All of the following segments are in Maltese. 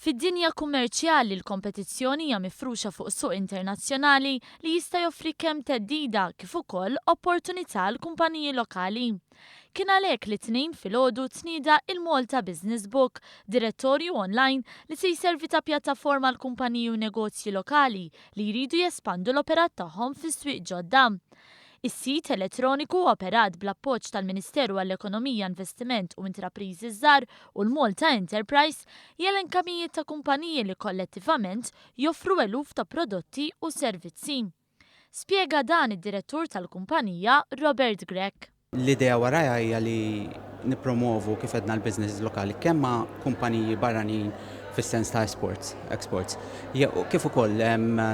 Fid-dinja kummerċjali l-kompetizzjoni hija mifruxa fuq suq internazzjonali li jista' joffri kemm theddida kif ukoll opportunità għal kumpaniji lokali. Kien għalhekk li t-Tnejn filgħodu tnieda il-Malta Business Book, direttorju online li se jservi ta' pjattaforma għal kumpaniji u negozji lokali li jridu jespandu l-operat tagħhom fi swieq ġodda. Is-sit elettroniku operat bl-appoġġ tal-Ministeru għall-Ekonomija, Investiment u Intrapriżi Żgħar u l-Malta Enterprise jelenka mijiet ta' kumpaniji li kollettivament joffru eluf ta' prodotti u servizzi. Spjega dan id-direttur tal-kumpanija Robert Grech. L-idea warajha hija li nippromovu kif għedna l-businesses lokali kemm ma' kumpaniji barranin fis-sens ta' exports, exports. Kif ukoll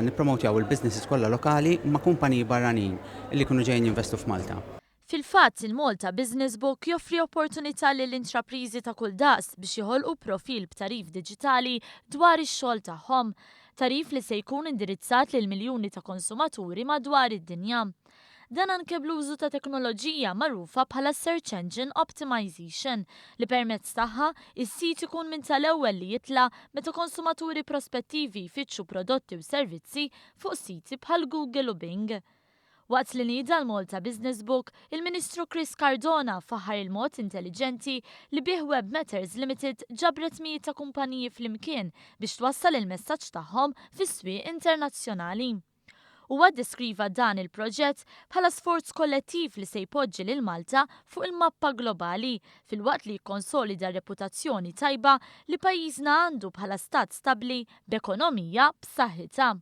nippromotjaw il-businesses kollha lokali ma' kumpaniji barranin li jkunu ġejjin jinvestu f'Malta. Fil-fatt, il-Malta Business Book joffri opportunità lil intrapriżi ta' kull daqs biex joħolqu profil b'tagħrif diġitali dwar ix-xogħol tagħhom. Tagħrif li se jkun indirizzat lil miljuni ta' konsumaturi madwar id-dinja. Dan anke bl-użu ta' teknoloġija magħrufa bħala Search Engine Optimization li permezz tagħha is-sit ikun minn tal-ewwel li jitla' meta konsumaturi prospettivi jfittxu prodotti u servizzi fuq siti bħal Google u Bing. Waqt li nieda l-Malta Business Book, il-Ministru Chris Cardona faħħar il-mod intelliġenti li bih Web Matters Limited ġabret mijiet ta' kumpaniji flimkien biex twassal il-messaġġ tagħhom fis-swieq internazzjonali. Huwa ddeskriva dan il-proġett bħala sforz kollettiv li se jpoġġi lil Malta fuq il-mappa globali filwaqt li jikkonsolida r-reputazzjoni tajba li pajjiżna għandu bħala stat stabbli b'ekonomija b'saħħitha.